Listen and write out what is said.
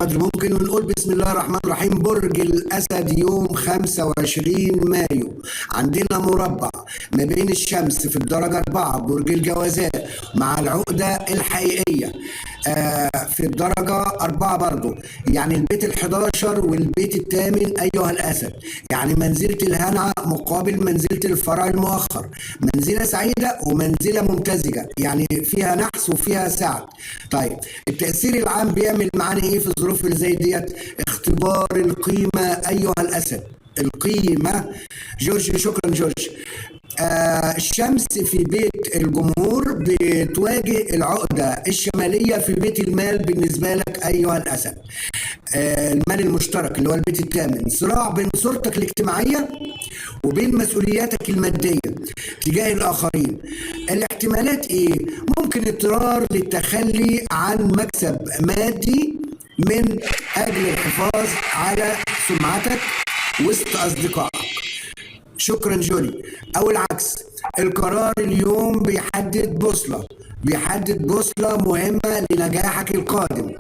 قدر ممكن، ونقول بسم الله الرحمن الرحيم. برج الأسد يوم 25 مايو عندنا مربع ما بين الشمس في الدرجة 4 برج الجوزاء مع العقدة الحقيقية في الدرجة 4 برضو، يعني البيت 11 والبيت 8 أيها الأسد، يعني منزلة الهنعة مقابل منزلة الفرع المؤخر، منزلة سعيدة ومنزلة ممتزجة، يعني فيها نحس وفيها سعد. طيب التأثير العام بيعمل معانا إيه في الظروف اللي زي ديت؟ اختبار القيمة أيها الأسد، القيمة. جورج، شكرا جورج. الشمس في بيت الجمهور بتواجه العقدة الشمالية في بيت المال بالنسبة لك أيها الأسد. المال المشترك اللي هو البيت 8، صراع بين صورتك الاجتماعية وبين مسؤولياتك المادية تجاه الآخرين. الاحتمالات إيه؟ ممكن اضطرار للتخلي عن مكسب مادي من أجل الحفاظ على سمعتك وسط أصدقائك. شكرا جولي. او العكس، القرار اليوم بيحدد بوصلة، بيحدد بوصلة مهمة لنجاحك القادم.